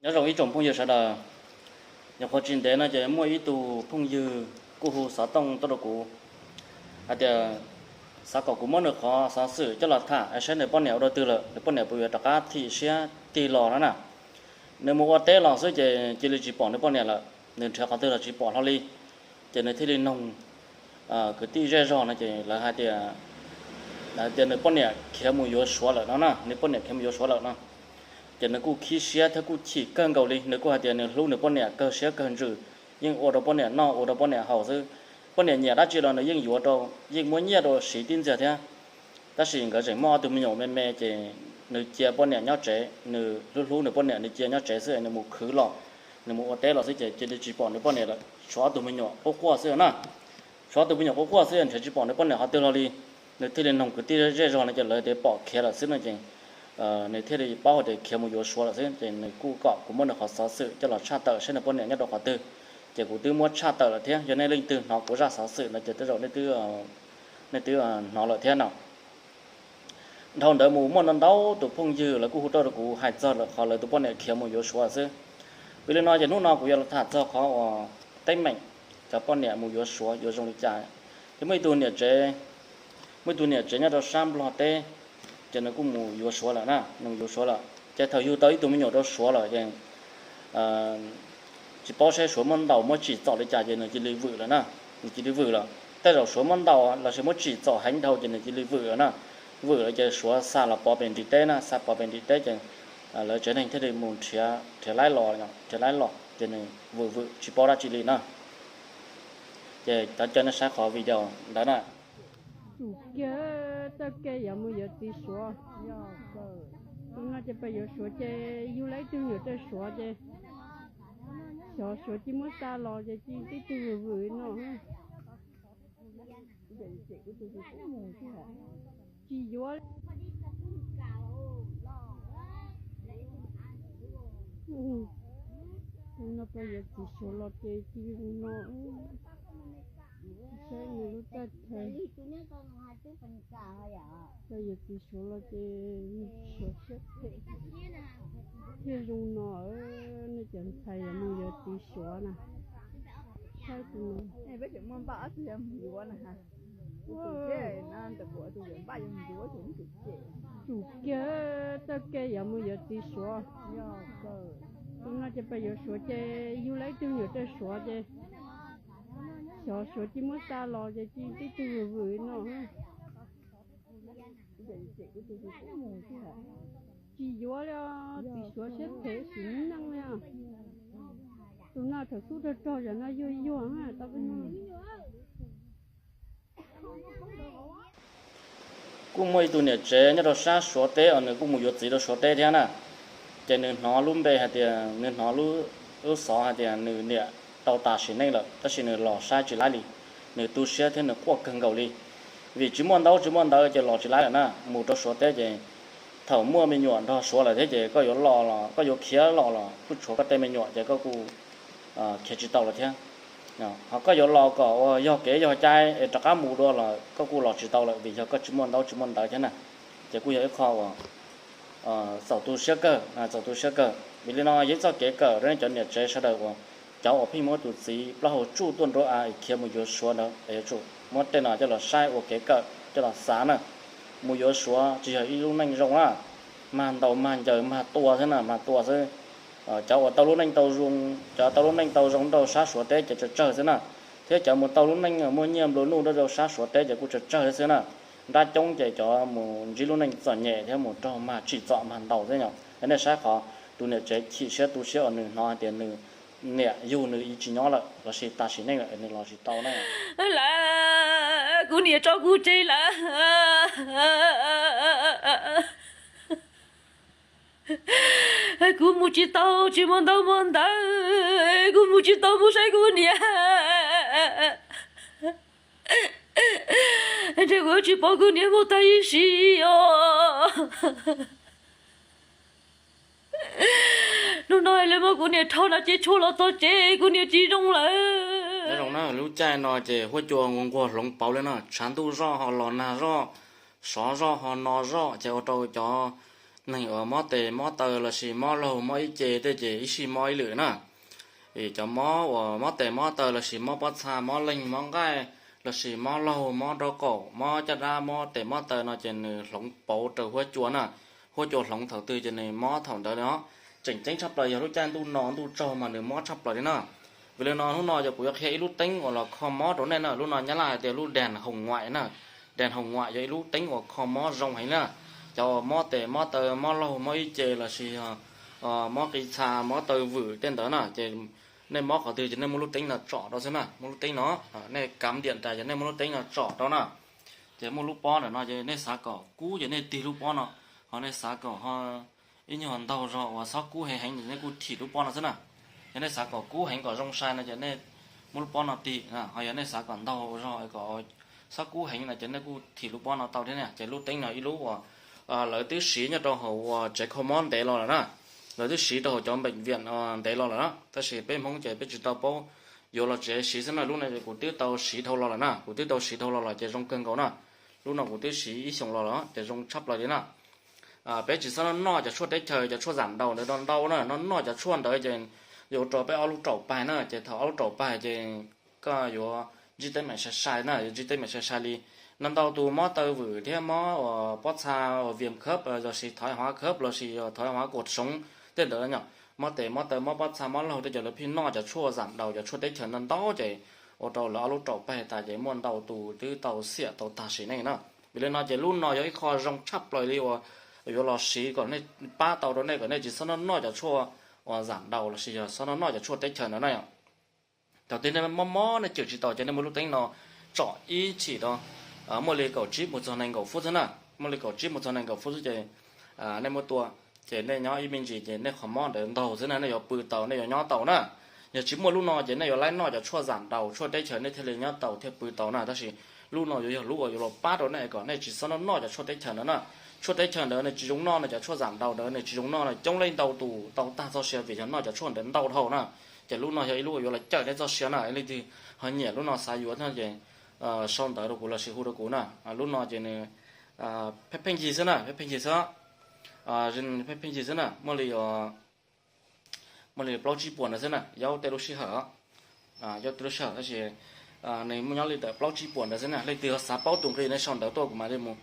Nyob zoo ib tsoom phooj ywg sawv daws, nyuam qhuav tsis ntev no ces muaj ib tug phooj ywg kuj hu xov tooj tuaj rau kuv hais tias xav kom kuv muab nws qhov xov xwm coj los tham saib nws poj niam ua rau twg lawm, nws poj niam puas yuav rov qab thim siab tig los no na. Nws mus ua teb los xwb ces cia li tsis pom nws poj niam lawm, nws nrhiav qhov twg los tsis pom hlo li. Ces nws thiaj li noog kwv tij zej zog no ces lawv hais tias, lawv tias nws poj niam khiav mus yuav Suav lawm no na, nws poj niam khiav mus yuav Suav lawm no. Ces nws kuj khib siab thiab kuj chim kawg nkaus li, nws kuj hais tias nws hlub nws poj niam kawg siab kawg ntsws, yeej ua rau poj niam noj ua rau poj niam haus xwb. Poj niam nyiam dab tsi los nws yeej yuav rau, yeej muab nyiaj rau siv tib ntxiag thiab. Tab sis nkawd tseem muaj ob tug me nyuam me me ces nws cia poj niam nyob tsev, nws hlub hlub nws poj niam, nws cia nyob tsev xwb, nws mus khwv los, nws mus ua teb los xwb ces cia li tsis pom nws poj niam lawm, tshuav ob tug me nyuam quaj quaj xwb na. Tshuav ob tug me nyuam quaj quaj xwb nrhiav tsis pom nws poj niam qhov twg los li. Nws thiaj li noog kwv tij zej zog no ces lawv tias pom khiav lawm xwb no ces nws thiaj li paub hais tias khiav mus yuav Suav lawm xwb ces nws kuj kom kuv muab nws qhov xov xwm coj los tshaj tawm saib nws poj niam nyob rau qhov twg. Ces kuv twb muab tshaj tawm lawm thiab, yog nej leej twg hnov kuv zaj xov xwm no ces tej zaum nej twb hnov lawm thiab no. Dhau ntawd mus muaj ntau ntau tus phooj ywg lawv kuj hu tuaj rau kuv hais txog lawv qhov lawv tus poj niam khiav mus yuav Suav xwb. Vim li no ces hnub no kuv yuav los tham txog qhov uas teeb meem cov poj niam mus yuav Suav yuav zoo li cas. Ces muaj ib tug niam tsev, muaj ib tug niam tsev nyob rau sab Nplog teb, ces nws kuj mus yuav Suav lawm na, nws mus yuav Suav lawm ces thaum yug tau ib tug me nyuam rau Suav lawm ces tsis paub saib Suav muab ntaus muab tsim txom li cas ces nws cia li vwm lawm na, nws cia li vwm lawm. Tej zaum Suav muab ntaus lossis muab tsim txom heev dhau ces nws cia li vwm lawm na. Vwm lawm ces Suav xa los pov pem nrim teb na, xa pov pem nrim teb ces lawv tsev neeg thiaj li mus nrhiav, nrhiav laib los, nrhiav laib los ces nws vwm vwm tsis paub dab tsi li na. Ces cov caw nej saib qhov video ntawd na. Tsum kiag txoj kev yuav mus yuav txiv Suav. Tus no ces pab yuav Suav ces yug lawm ib tug nyuam rau Suav ces xyov Suav cia muab xa los ces cia tib tug vwm vwm no. Tsis yuav. Tus no pab yuav txiv Suav los ces cia li no. Saib nws lub txaj chaw. Pab yuav txiv Suav los ces Suav siab phem thiaj zoo no. Nej cov ntxhais yuav mus yuav txiv Suav na, saib tus no. Tsum kiag txoj kev yuav mus yuav txiv Suav. Tus no ces pab yuav Suav ces yug lawm ib tug nyuam rau Suav ces xyov Suav cia muab xa los ces cia tib tug vwm vwm no. Tsis yuav li, txiv Suav siab phem sim neej li. Tus no thaum xub rog rog yam no yuag yuag tau. Kuj muaj ib tug niam tsev nyob rau sab Suav teb os, nws kuj mus yuav txiv rau Suav teb thiab na. Ces nws hnov lub npe hais tias, nws hnov lub, lub xov hais tias nws niam tau tas sim neej lawm tab sis nws los saib tsis laib li. Nws tu siab thiab nws quaj kawg nkaus li, vim tsis muaj ntaub tsis muaj ntawv ces los tsis laib lawm na. Mus rau Suav teb ces thaum muaj me nyuam nrog Suav lawm thiab ces koj yuav los los koj yuav khiav los los kuj tshuav koj tej me nyuam ces koj kuj khiav tsis tau lawm thiab. Ho koj yuav los kom uas yog kev yog cai es rov qab mus dua los koj kuj los tsis tau lawm vim yog koj tsis muaj ntaub tsis muaj ntawv thiab na. Ces kuj yog ib qho uas txaus tu siab kawg, txaus tu siab kawg. Vim li no yog ib txoj kev kawm rau nej cov niam tsev sawv daws uas cov uas pheej muab tus txiv plaub hau tsuj tuaj nruab av es khiav mus yuav Suav ntawd es yuav tsum muab tej no coj los saib ua kev kawm coj los xav na. Mus yuav Suav tsis yog ib lub neej zoo na, mag ntaus mag ncaws mag tua xwb na, mag tua xwb. Cov uas tau lub neej tau zoo, cov tau lub neej tau zoo rau sab Suav teb ces tsawg tsawg xwb na, thiab cov mus tau lub neej muaj nyiaj nplua nuj rau sab Suav teb ces kuj tsawg tsawg xwb na. Nrab coob ces cov mus ntsib lub neej txom nyem thiab mus raug mag tsim txom mag ntaus xwb yom. Nej saib qhov tus niam tsev chim siab tu siab uas nws hnov hais tias nws niam yug nws ib tsis nyob lawm lossis tas sim neej lawm nws los tsis tau na. Lawm, kuv niam tso kuv tseg lawm. Kuv mus tsis tau, tsis muaj ntaub muaj ntawv, kuv mus tsis tau mus saib kuv niam. Ntshe kuv tsis pom kuv niam mus tag ib sim os. Hnub no lawv muab kuv niam rho no ces tshuav los txog tsev kuv niam tsis zoo lawm. Nyob zoo na, lub caij no ces huab cua nquag nquag hloov pauv li no, tshav ntuj zoj ho los nag zoj, sov zoj ho no zoj ces ua rau cov Neeg uas mob tes mob taw lossis mob laug mob ib ce tej ces ib sij mob ib lwm na. Vim cov mob uas mob tes mob taw lossis mob pob txha mob leeg mob nqaij lossis mob laug mob nraub qaum mob caj dab mob tes mob taw no ces nws hloov pauv rau huab cua na. Huab cua hloov thaum twg ces nws mob thaum ntawd li os. Tseem ceeb tshaj plaws yog lub caij ntuj no ntuj tsaug mas nws mob tshaj plaws li na. Vim li no hnub no ces kuv yuav qhia ib lub teeb uas los kho mob rau nej na. Lub no Nyab Laj hais tias lub đèn hồng ngoại na. Đèn hồng ngoại yog ib lub teeb uas kho mob zoo heev na. Cov uas mob tes mob taw mob laug mob ib ce lossis mob qis txha mob taw vwm tej ntawd na ces nej mob qhov twg ces nej muab lub teeb no tsom rau xwb na. Muab lub teeb no, nej cắm điện ras ces nej muab lub teeb no tsom rau na. Ces muaj lub pob ntawm no ces nej xav kom kub ces nej tig lub pob no, ho nej xav kom ho ib nyuag ntaug zog uas xob kub heev heev ces nej kuj thim lub pob no xwb na. Yog nej xav kom kub heev kom zoo sai no ces nej muab lub pob no tig, ho yog nej xav kom ntaug zog kom xob kub heev no ces nej kuj thim lub pob no tau thiab na. Ces lub teeb no ib lub uas lawv twb siv nyob rau hauv uas tsev kho mob ntev los lawm na. Lawv twb siv rau hauv cov bệnh viện ntev los lawm na, tab sis peb Hmoob ces peb tsis tau paub yuav los tsev siv xwb na. Lub no kuv twb tau siv dhau los lawm na, kuv twb tau siv dhau los lawm ces zoo kawg nkaus na. Lub no kuv twb siv ib xyoos los lawm ces zoo tshaj plaws li na. Peb tsis txhob noj cov tshuaj teb chaws, cov tshuaj giảm đau ntawd ntau na, noj noj cov tshuaj ntawd ces yuav ua rau peb ob lub raum pag na, ces thaum ob lub raum pag ces koj yuav ntsib teeb meem sai sai na, yuav ntsib teeb meem sai sai li. Ntau ntau tus mob taw vwm thiab mob uas pob txha uas viêm khớp lossis thoái hóa khớp lossis thoái hóa cột sống tej ntawd, mob tes mob taw mob pob txha mob laug tej ces lawv pheej noj cov tshuaj giảm đau, cov tshuaj teb chaws ntau ntau ces ua rau lawv ob lub raum pag tas ces muaj ntau tus twb tau xiam tau tag sim neej na. Vim li no ces lub no yog ib qho zoo tshaj plaws li uas yuav los siv kom nej pab tau rau nej kom nej tsis txhob noj noj cov tshuaj uas giảm đau lossis yog txhob noj noj cov tshuaj teb chaws ntawd na. Thaum twg nej mob mob nej cwm tsis tau ces nej muab lub teeb no tsom ib chim rau, muaj li kaum tsib mus txog nees nkaum phút xwb na. Muaj li kaum tsib mus txog nees nkaum phút xwb ces nej muab tua, ces nej nyob ib me ntsis ces nej qhov mob ntawd ntaug xwb na, nej yuav pw tau, nej yuav nyob tau na. Yog tsis muaj lub no ces nej yuav laib noj cov tshuaj giảm đau, tshuaj teb chaws nej thiaj li nyob tau thiaj pw tau na. Tab sis lub no yuav yog lub uas yuav los pab rau nej kom nej tsis txhob noj noj cov tshuaj teb chaws ntawd na. Tshuaj teb chaws ntawd nws tsis zoo noj no, cov tshuaj giảm đau ntawd nws tsis zoo noj no, coob leej ntau tus tau tag txoj sia vim yog noj cov tshuaj ntawd ntau dhau na. Ces lub no yog ib lub uas yuav los cawm nej txoj sia na. Leej twg ho nyiam lub no xav yuav thiab ces sau ntawv rau kuv lossis hu rau kuv na. Lub no ces nws pheej pheej yig xwb na, pheej pheej yig xwb. Pheej pheej yig xwb na, muaj li muaj li plaub tsib puas ntawd xwb na, yog tej lub sij hawm, yog tej lub sij hawm tab sis nws muaj nyob li ntawm plaub tsib puas ntawd xwb na. Leej twg ho xav paub tus nqi nej sau ntawv tuaj kuv mam li mus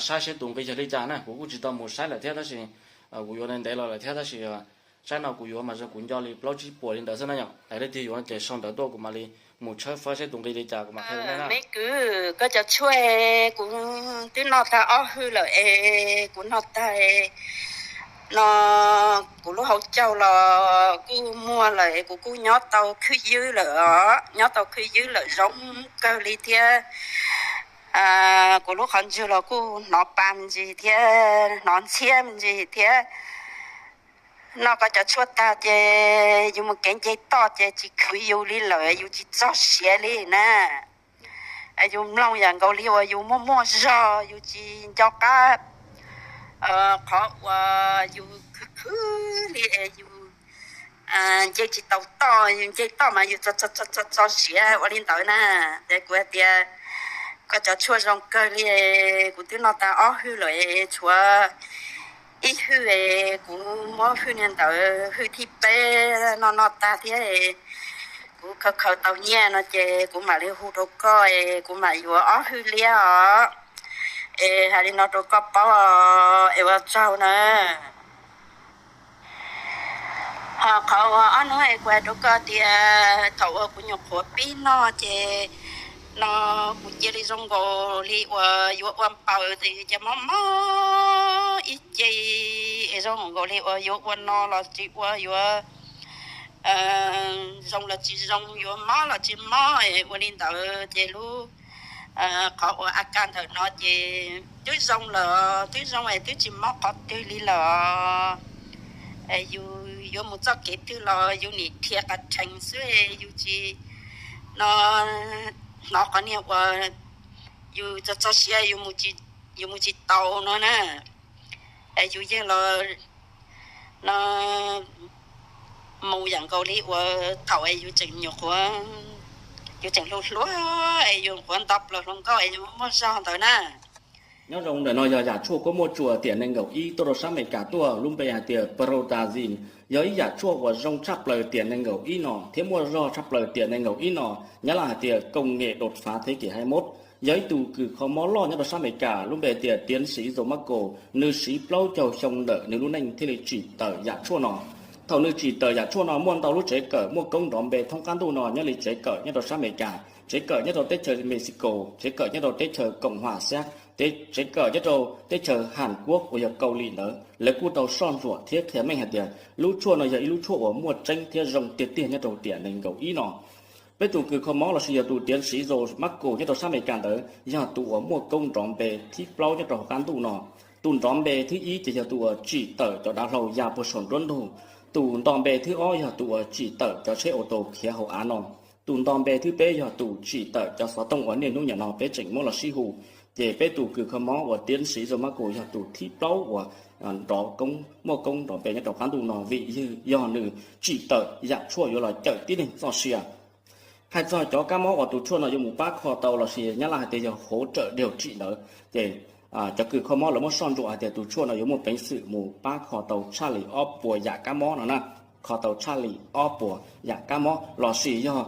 saib seb tus nqi yog li cas na. Kuv kuj tsis tau mus saib lawm thiab tab sis kuv yuav ntev los lawm thiab tab sis saib no kuv yuav mas zoo kuv nco li plaub tsib puas li ntawd xwb na yom. Es leej twg yuav ces sau ntawv tuaj kuv mam li mus tshawb fawb seb tus nqi li cas kuv mam qhia rau nej na. Me kwv, koj cov tshuaj kuv twb noj tag ob hwj lawm es kuv noj tag no, kuv lub hauv caug los kuj muag lawm es kuv kuj nyob tau khwb ywb lawm os, nyob tau khwb ywb lawm zoo kawg li thiab. Kuv lub qhov ntswg los kuj hnov pa me ntsis thiab, hnov ntxhiab me ntsis thiab. Noj koj cov tshuaj tag ces yus mus kev nce toj ces tsis khwv yus li lawm, yus tsis txog siav li na. Yus mloog yam nkaus li uas yus muaj muaj zog, yus tsis nco qab qhov uas yus khwv khwv li es yus nce tsis tau toj, yus nce toj mas yus txog siav ua li ntawd na. Ces kuv hais tias koj cov tshuaj zoo kawg li, kuv twb noj tag ob hwj lawm, tshuav ib hwj, kuv muab hwj niag ntawd hwj thib peb noj noj tag thiab, kuv khaws khaws tau nyiaj no ces kuv mam li hu rau koj, kuv mam yuav ob hwj liab os. Es hais li no rau koj paub, es ua tsaug na. Ho qhov uas ob hnub es kuv hais rau koj tias thaum uas kuv nyuam qhuav pib noj ces no kuv cia li zoo nkaus li uas yuav ua npaws ces mob mob ib ce, es zoo nkaus li uas yuav ua no los tsis ua, yuav zoo los tsis zoo, yuav mob los tsis mob, ua li ntawd ces lub qhov uas a kaj ntawm no ces twb zoo lawm, twb zoo es twb tsis mob qhov twg li lawm. Yus yuav mus txoj kev twg los yus nim dhia qas rhees xwb, yus tsis no hnov qhov niag uas yus txog txog siav yus mus tsis tau no na. Yus yeej los no mus yam nkaus li uas thaum yus tseem nyuam qhuav, yus tseem hluas hluas es yus nyuam qhuav nto plaws hluas nkauj es yus muaj zog ntawd na. Nyob zoo, ntawm no yog yam tshuaj kuab muaj tsuas tiam nees nkaum ib tuaj rau sab Amelikas tuaj, lub npe hais tias Protandim, yog ib yam tshuaj uas zoo tshaj plaws tiam nees nkaum ib no thiab muaj zog tshaj plaws tiam nees nkaum ib no. Nyab laj hais tias công nghệ đột phá thế kỷ hai mươi mốt. Yog ib tug kws kho mob loj nyob rau sab Amelikas lub npe tias Tiav Siv Zos Mab Kaus, nws siv plaub caug xyoo ntawm nws lub neej thiaj li tsim tawm yam tshuaj no. Thaum nws tsim tawm yam tshuaj no muaj ntau lub tsev kawm muaj koob nrov npe thoob qab ntuj no, nyob li tsev kawm nyob rau sab Amelikas, tsev kawm nyob rau teb chaws Mexico, tsev kawm nyob rau teb chaws Koom Hua Xiab, tsev kawm nyob rau teb chaws Hàn Quốc uas yog Kaus Lim ntawd, lawv kuj tau soj ntsuam thiab qhia meej hais tias lub tshuaj no yog ib lub tshuaj uas muaj tseeb thiab zoo tiag tiag nyob rau tiam nees nkaum ib no. Peb tus kws kho mob lossis yog tus Tiav Siv Zos Mab Kaus nyob rau sab Amelikas ntawd yog tus uas muaj koob nrov npe thib plaub nyob rau hauv qab ntuj no. Tus nrov npe thib ib ces yog tus uas tsim tawm cov dav hlau ya puag saum nruab ntug. Tus nto npe thib ob yog tus uas tsim tawm cov tsheb auto khiav hauv av no. Tus nto npe thib peb yog tus tsim tawm cov xov tooj uas niaj hnub nim no peb tseem muab los sib hu. Ces peb tus kws kho mob uas Tiav Siv Zos Mab Kaus yog tus thib plaub uas nrov koob, muaj koob nrov npe nyob rau qab ntuj no vim yog nws tsim tawm yam tshuaj yuav los cawm tib neeg txoj sia. Hais txog cov kab mob uas tus tshuaj no yuav mus pab kho tau lossis nyab laj hais tias yog hỗ trợ điều trị ntawd, ces cov kws kho mob lawv muab soj ntsuam hais tias tus tshuaj no yuav muaj peev xwm mus pab kho tau tshaj li ob puas yam kab mob no na. Kho tau tshaj li ob puas yam kab mob lossis yog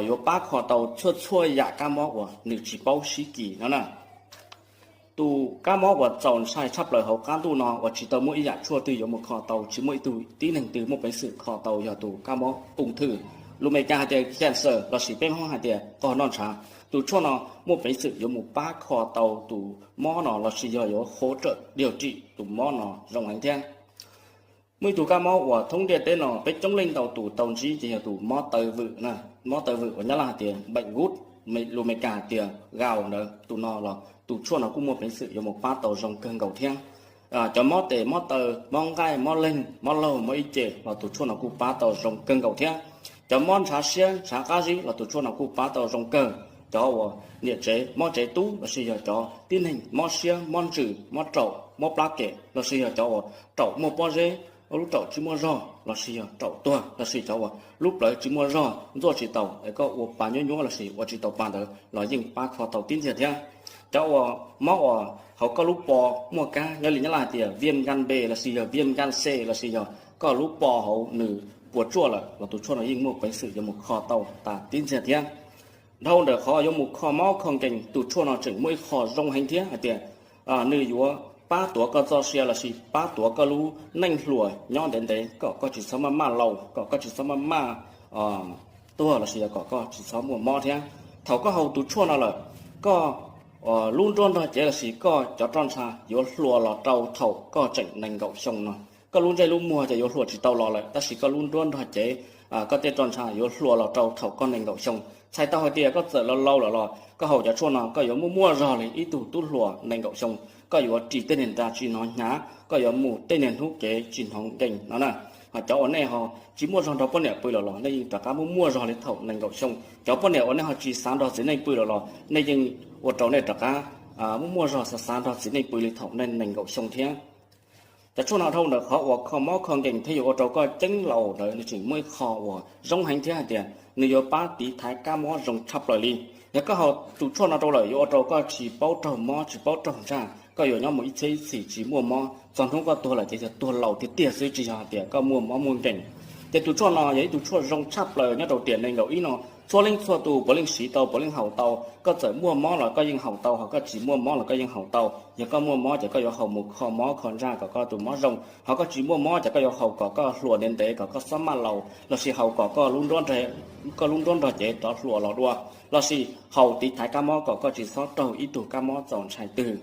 yuav pab kho tau txhua txhua yam kab mob uas nws tsis paub sib kis no na. Tus kab mob uas txaus ntshai tshaj plaws hauv qab ntuj no uas tsis tau muaj ib yam tshuaj twg yuav mus kho tau, tsis muaj ib tug tib neeg twg muaj peev xwm kho tau yog tus kab mob ung thư, lus Meskas hais tias cancer lossis peb Hmoob hais tias qog noj ntshav. Tus tshuaj no muaj peev xwm yuav mus pab kho tau tus mob no lossis yog yuav hỗ trợ điều trị tus mob no zoo heev thiab. Muaj ib tug kab mob uas thoob ntiaj teb no peb coob leej ntau tus tau ntsib ces yog tus mob taw vwm, mob taw vwm uas nyab laj hais tias bệnh gút, lus Meskas hais tias gout ntawd, tus no los tus tshuaj no kuj muaj peev xwm yuav mus pab tau zoo kawg nkaus thiab. Cov mob tes mob taw, mob nqaij mob leeg mob laug mob ib ce los tus tshuaj no kuj pab tau zoo kawg nkaus thiab. Cov mob ntshav siab ntshav qab zib los tus tshuaj no kuj pab tau zoo kawg. Cov uas niam tsev mob tsev tub lossis yog cov tib neeg mob siab mob ntsws mob raum mob plab kem lossis yog cov uas raum muaj pob zeb, lub raum tsis muaj zog lossis yog raum tuag lossis cov uas lub plawv tsis muaj zog ntxuaj tsis taus es koj ua pa nyuab nyuab lossis ua tsis tau pa ntawd los yeej pab kho tau tib ntxiag thiab. Cov uas mob uas hauv koj lub pos muaj kab, nyob li nyab laj hais tias viêm gan B lossis yog viêm gan C lossis yog koj lub pos hauv nws puas tsuaj lawm los tus tshuaj no yeej muaj peev xwm yuav mus kho tau tas tib ntxiag thiab. Dhau ntawm qhov yuav mus kho mob kho nkees, tus tshuaj no tseem muaj ib qho zoo heev thiab hais tias nws yuav pab tuav koj txoj sia lossis pab tuav koj lub neej hluas nyob ntev ntev kom koj tsis txhob maj maj laus, kom koj tsis txhob maj maj tuag lossis yog kom koj tsis txhob muaj mob thiab. Thaum koj haus tus tshuaj no lawm, koj lub nruab nrog cev lossis koj cov roj ntsha yuav hluas los rau thaum koj tseem nees nkaum xyoo no. Koj lub ntsej lub muag ces yuav hluas tsis tau los lawm tab sis koj lub nruab nrog cev, koj tej roj ntsha yuav hluas los rau thaum koj nees nkaum xyoo. Txhais tau hais tias koj txawm laus laus lawm los koj haus cov tshuaj no koj yuav muaj muaj zog li ib tug tub hluas nees nkaum xyoo. Koj yuav ris tej niag nra tsis hnov hnyav, koj yuav mus tej niag hnub kev tsis hnov nkees no na. Ho cov uas nej ho tsis muaj zog nrog poj niam pw lawm los nej yeej rov qab muaj muaj zog li thaum nees nkaum xyoo. Cov poj niam uas nej ho tsis xav nrog txiv neej pw lawm los nej yeej ua rau nej rov qab muaj muaj zog xav xav nrog txiv neej pw li thaum nej nees nkaum xyoo thiab. Cov tshuaj no dhau ntawm qhov uas kho mob kho nkees thiab yuav ua rau koj ceeb laus ntawd nws tseem muaj ib qho uas zoo heev thiab hais tias nws yuav pab tiv thaiv kab mob zoo tshaj plaws li. Yog koj haus tus tshuaj no rau lawm yuav ua rau koj tsis paub raug mob tsis paub raug ntsaj, koj yuav nyob mus ib txhiab ib txhis tsis muaj mob, txog hnub koj tuag lawm ces yog tuag laus tiag tiag xwb tsis yog hais tias koj muaj mob muaj nkees. Ces tus tshuaj no yog ib tug tshuaj zoo tshaj plaws nyob rau tiam nees nkaum ib no, txhua leej txhua tus puav leej siv tau puav leej haus tau. Koj txawm muaj mob los koj yeej haus tau, ho koj tsis muaj mob los koj yeej haus tau. Yog koj muaj mob ces koj yuav haus mus kho mob kho ntsaj kom koj tus mob zoo, ho koj tsis muaj mob ces koj yuav haus kom koj hluas ntev ntev kom koj txhob maj laus lossis haus kom koj lub nruab nrog cev rov hluas los dua, lossis haus tiv thaiv kab mob kom koj tsis txhob raug ib tug kab mob txaus ntshai twg.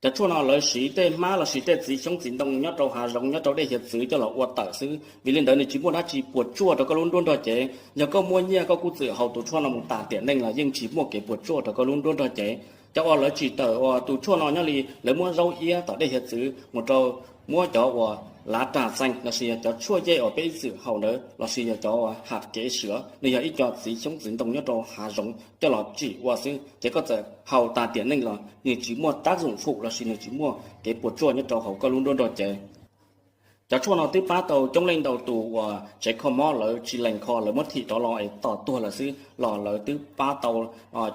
Cov tshuaj no lawv siv tej hmab lossis tej txiv xyoob txiv ntoo nyob rau hav zoov nyob rau dej hiav txwv coj los ua tawm xwb, vim li ntawd nws tsis muaj dab tsi puas tsuaj rau koj lub nruab nrog cev. Yog koj muaj nyiaj koj kuj txwm haus tus tshuaj no mus tas tiam neej los yeej tsis muaj kev puas tsuaj rau koj lub nruab nrog cev. Cov uas lawv tsim tawm uas tus tshuaj no nyob li lawv muab zaub iab tom dej hiav txwv mus rau, muab cov uas lav ras xees lossis yog cov tshuaj yej uas peb ib txwm haus ntawd lossis yog cov uas ham kev sw, nws yog ib co txiv xyoob txiv ntoo nyob rau hav zoov coj los tsim ua xwb, ces koj txawm haus tas tiam neej los nws tsis muaj tab zoom fum lossis nws tsis muaj kev puas tsuaj nyob rau hauv koj lub nruab nrog cev. Cov tshuaj no twb pab tau coob leej ntau tus uas tsev kho mob lawv tsis lees kho, lawv muab thim rov los es tos tuag lawm xwb los lawv twb pab tau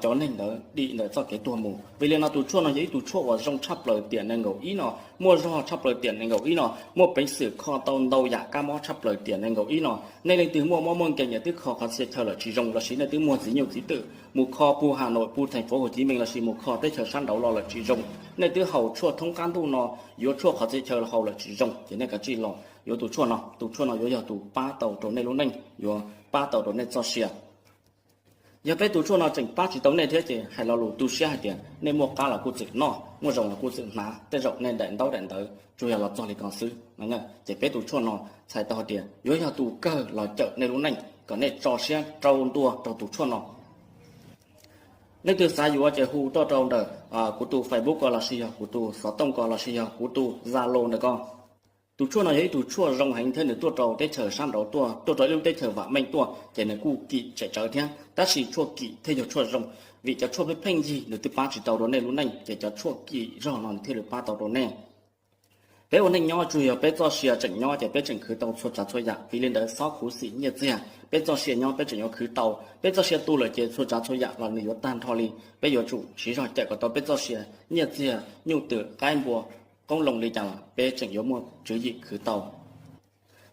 cov neeg ntawd dim ntawm txoj kev tuag mus. Vim li no tus tshuaj no yog ib tug tshuaj uas zoo tshaj plaws tiam nees nkaum ib no, muaj zog tshaj plaws tiam nees nkaum ib no, muaj peev xwm kho tau ntau yam kab mob tshaj plaws tiam nees nkaum ib no. Nej leej twg muaj mob muaj nkeeg es twb kho qhov txhia chaw lawm tsis zoo, lossis nej twb muag txiv nyuj txiv twm mus kho pug Has Nois, pug Theej Fauv Hauv Civ Mees lossis mus kho teb chaws sab nraud los lawm tsis zoo, nej twb haus tshuaj thoob qab ntuj no, yuav tshuaj qhov txhia chaw haus lawm tsis zoo, ces nej kav tsij los yuav tus tshuaj no. Tus tshuaj no yuav yog tus pab tau rau nej lub neej, yuav pab tau rau nej txoj sia. Yog peb tus tshuaj no tseem pab tsis tau nej thiab ces hais lo lus tu siab hais tias nej muaj qab los kuj txwm noj, muaj zoo los kuj txwm hnav, tej zaum nej daim ntaub daim ntawv tsuas yog los txog li ko xwb. Ces peb tus tshuaj no txhais tau hais tias yuav yog tus kawg los cawm nej lub neej kom nej tso siab rau ntua rau tus tshuaj no. Leej twg xav yuav ces hu tuaj rau ntawm kuv tus Facebook ko lossis yog kuv tus xov tooj ko lossis yog kuv tus Zalo ntawm ko. Tus tshuaj no yog ib tug tshuaj zoo heev thiab nws tuaj rau teb chaws sab nraud tuaj, tuaj rau ib lub teb chaws vam meej tuaj ces nws kuj kim tsem tsawv thiab, tab sis tshuaj kim thiaj yog tshuaj zoo, vim cov tshuaj pheej pheej yig nws twb pab tsis tau rau nej lub neej, ces cov tshuaj kim zog no nws thiaj li pab tau rau nej. Peb ua neej nyob tsuas yog peb txoj sia tseem nyob ces peb tseem khwv tau txhua tsav txhua yam, vim li ntawd xob khuv xim nyiaj txiag, peb txoj sia nyob peb tseem yuav khwv tau, peb txoj sia tu lawm ces txhua tsav txhua yam los nws yuav tag nrho li. Peb yuav tsum siv zog cawm kom tau peb txoj sia, nyiaj txiag, nyuj twm, qaib npua, qoob loo li cas los peb tseem yuav muaj tswv yim khwv tau.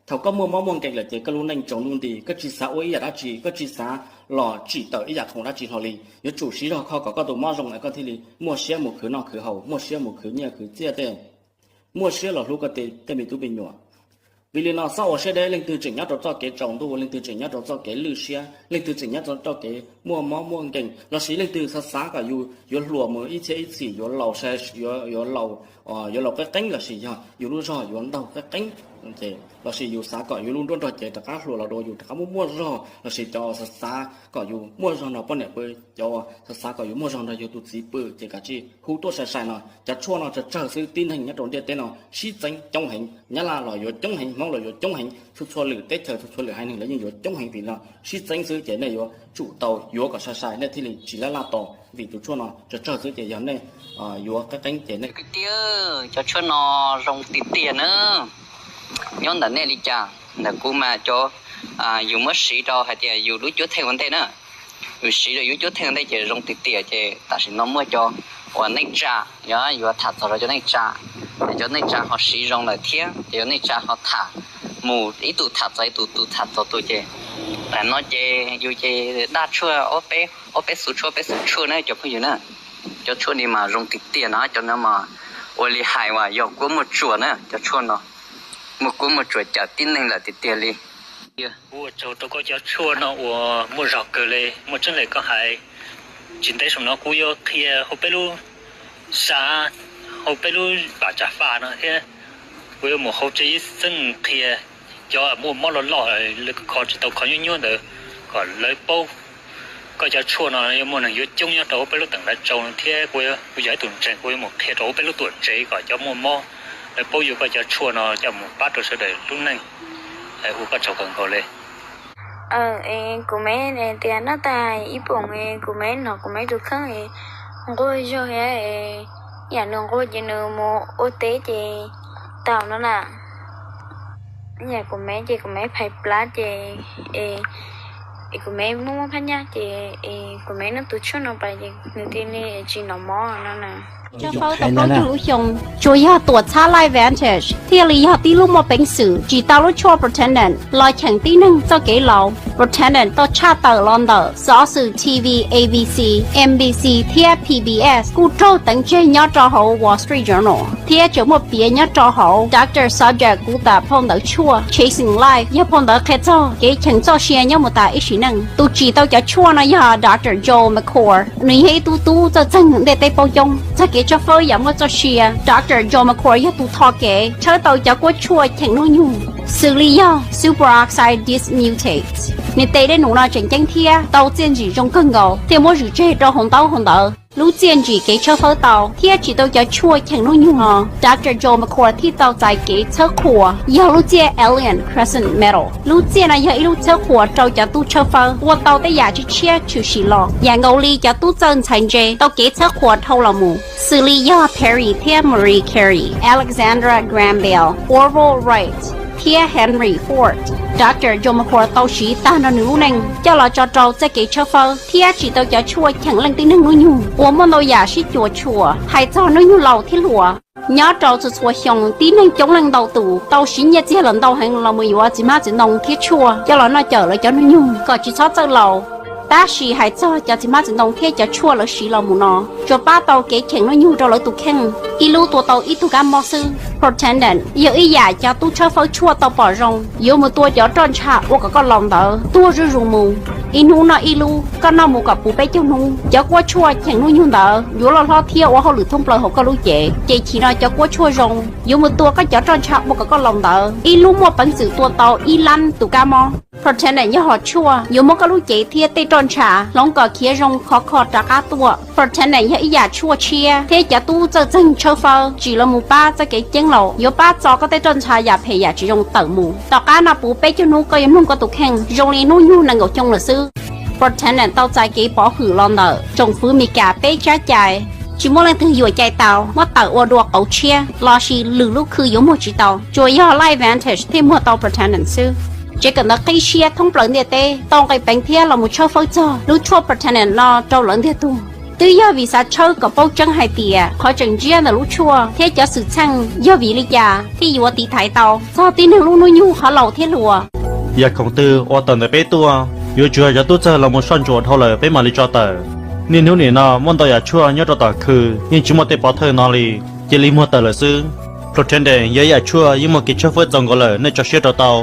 Thaum koj muaj mob muaj nkeeg lawm ces koj lub neej tsaus ntuj nti, koj tsis xav ua ib yam dab tsi, koj tsis xav los tsim tawm ib yam khoom dab tsi hlo li. Yuav tsum siv zog kho kom koj tus mob zoo es koj thiaj li muaj siab mus khwv noj khwv haus, muaj siab mus khwv nyiaj khwv txiaj tej, muaj siab los hlub koj tej me tub me nyuam. Vim li no xob ua siab deb, leej twg tseem nyob rau txoj kev tsaus ntuj, leej twg tseem nyob rau txoj kev lwj siab, leej twg tseem nyob rau txoj kev muaj mob muaj nkeeg, lossis leej twg xav xav kom yus yuav hluas mus ib txhiab ib txhis, yuav laus, yuav laus, yuav laus qeeb qeeb, lossis yog yus lub zog yuav ntaug qeeb qeeb, lossis yus xav kom yus lub nruab nrog cev rov qab hluas los dua, yus rov qab muaj muaj zog, lossis cov xav xav kom yus muaj zog nrog poj niam pw, cov xav xav kom yus muaj zog nrog yus tus txiv pw, ces kav tsij hu tuaj sai sai no. Cov tshuaj no tsawg tsawg xwb, tib neeg nyob rau ntiaj teb no sib txeeb coob heev, Nyab Laj los yuav coob heev, Hmoob los yuav coob heev, txhua txhua lwm teb chaws txhua txhua lwm haiv neeg los yeej yuav coob heev, vim no sib txeeb xwb ces nej yuav tsum tau yuav kom sai sai nej thiaj li tsis laj laj tos, vim tus tshuaj no tsawg tsawg xwb ces yog nej yuav qeeb qeeb ces nej tiag. Cov tshuaj no zoo tiag tiag na. Nyob ntawm nej li cas, ntawm kuv mas cov yus muab siv rau hais tias yus lub cuab theej ua ntej na, yus siv rau yus cuab theej ua ntej ces zoo tiag tiag. Ces tam sim no muaj cov uas neej tsa, yog yuav tham txog rau cov neej tsa, cov neej tsa ho siv zoo lawm thiab ces cov neej tsa ho tham mus ib tug tham txog ib tug, tus tham txog tus ces tam no ces yus ces daj tshuaj ob peb, ob peb xuv tshuaj, peb xuv tshuaj na cov phooj ywg na. Cov tshuaj ni mas zoo tiag tiag no, cov no mas ua li hais uas yog kuab muaj tsuas na, cov tshuaj no muaj kuab muaj tsuas cawm tib neeg lawm tiag tiag li. Ua tsaug rau koj cov tshuaj no uas muaj zog kawg li, muaj tseeb li koj hais. Tsis ntev saum no kuv yuav qhia hauv peb lub xav, hauv peb lub pas tsa faj no thiab, kuv yuav mus hauv tsev ib xeeb qhia cov muaj mob loj loj, kho tsis tau, kho nyuaj nyuaj ntawd kom lawv paub. Koj cov tshuaj no yuav muaj neeg yuav coob nyob rau hauv peb lub teem Lav Tsau no thiab kuv, kuv yog ib tug ntseeg, kuv yuav mus qhia rau hauv peb lub tuam tsev kom cov muaj mob lawv paub yuav koj cov tshuaj no coj mus pab rau sawv daws lub neej. Ua koj tsaug kawg nkaus li. Kuv me tias noj tas ib poom, kuv me hnov kuv me tus kheej nquag zog thiab, yam nws nquag ces nws mus ua teb ces tau no na. Yam kuv me ces kuv me phais plab ces kuv me muaj muaj phab nyaj ces kuv me noj tus tshuaj no pais ces nws thiaj li tsis hnov mob no na. Tsuas yog tuam txhab Life Vantage thiaj li yog tib lub muaj peev xwm. Tsis tas lub tshuaj Protandim los cheem tib neeg txoj kev laus, Protandim tau tshaj tawm los ntawm xov xwm T V A B C, N B C thiab P B S, kuj raug teev tseg nyob rau hauv Wall Street Journal thiab tseem muaj piav nyob rau hauv Doctor Subject kuv tus phau ntawv tshuaj Chasing Life, yog phau ntawv qhia txog kev cheem txoj sia nyob mus tas ib sim neej. Tus tsim tau cov tshuaj no yog Doctor Joel McCord, nws yog ib tug tub txawj txeeg ntej teb paub coob txog kev tshawb fawb yam muaj txoj sia. Doctor Joel McCord yog tus tho kev tshawb tau cov kuab tshuaj cheem hnub nyoog, xws li yog superoxide dismutase. Nws tes dej num no tseem ceeb thiab tau txiaj ntsim zoo kawg nkaus thiaj muab zwm tseg rau hauv ntaub hauv ntawv. Lub txiaj ntsim kev tshawb fawb tau thiab tsim tau cov tshuaj cheem hnub nyoog no, Doctor Joe McCord thiaj tau txais kev txhawb qhuas yog lub txiaj Alien Crescent Medal. Lub txiaj no yog ib lub txhawb qhuas rau cov tub tshawb fawb ua tau tej yam tshiab tshiab tshwm sim los, yam nkaus li cov tub txawj ntxhais ntse tau kev txhawb qhuas dhau los mus, xws li yog Perry thiab Marie Curie, Alexandra Graham Bell, Orville Wright, thiab Henry Ford. Doctor Joe McCord tau siv tag nrho nws lub neej coj los tso rau txoj kev tshawb fawb thiab tsim tau cov tshuaj cheem leej tib neeg hnub nyoog uas muaj ntau yam sib cuam tshuam hais txog hnub nyoog laus thiab hluas. Nyob rau txhua txhua xyoo, tib neeg coob leej ntau tus tau siv nyiaj txiag los ntau heev los mus yuav txiv hmab txiv ntoo thiab tshuaj coj los noj cawm lawv cov hnub nyoog kom tsis txhob txawj laus. Tab sis hais txog cov txiv hmab txiv ntoo thiab cov tshuaj lawv siv los mus no, tsuas pab tau kev cheem hnub nyoog rau lawv tus kheej, ib lub tua tau ib tug kab mob xwb. Protandim yog ib yam cov tub tshawb fawb tshuaj tau pom zoo, yuav mus tua cov roj ntsha ua kom koj laus ntawd tuag zuj zus mus. Ib hnub noj ib lub, koj noj mus kom puv peb caug hnub. Cov kuab tshuaj cheem hnub nyoog ntawd yuav loj hlob thiab ua hauj lwm thoob plaws hauv koj lub cev, ces chim no cov kuab tshuaj zoo yuav mus tua koj cov roj ntsha ua kom koj laus ntawd ib lub muaj peev xwm tua tau ib lab tus kab mob. Protandim yog hom tshuaj yuav muab koj lub cev thiab tej roj ntsha hloov kom khiav zoo khov kho rov qab tuaj. Protandim yog ib yam tshuaj tshiab thiab cov tub txawj txeeg tshawb fawb tsim los mus pab txoj kev ceeb laus, yuav pab txo koj tej roj ntsha yam phem yam tsis zoo tawm mus. Tom qab no puv peb caug hnub koj yuav mloog koj tus kheej zoo li hnub nyoog nees nkaum xyoo lawm xwb. Protandim tau txais kev pov hwm los ntawm tsoom fwv Meskas peb tsab cai. Tsis muaj leej twg yuam cai tau muab tawm ua dua qauv tshiab lossis lwm lub khw yuav muag tsis tau, tsuas yog Life Vantage thiaj muag tau Protandim xwb. Tsev kawm ntawv qib siab thoob plaws ntiaj teb tau nqe peev thiab los mus tshawb fawb txog lub tshuaj Protandim no rau lawv ntiag tug. Twb yog vim xav tshawb kom paub tseeb hais tias qhov tseem ntsiab ntawm lub tshuaj thiab cov xwm txheej yog vim li cas thiaj yuav tiv thaiv tau txog tib neeg lub hnub nyoog qhov laus thiab hluas. Yam khoom twg uas tawm ntawm peb tuaj, yuav tsum yog cov tub txawg los mus soj ntsuam dhau lawm peb mam li tso tawm. Niaj hnub nim no muaj ntau yam tshuaj nyob rau tom khw yeej tsis muaj tej pov thawj no li, cia li muag tawm lawm xwb. Protandim yog ib yam tshuaj yeej muaj kev tshawb fawb txaus nkaus lawm, nej tso siab rau tau.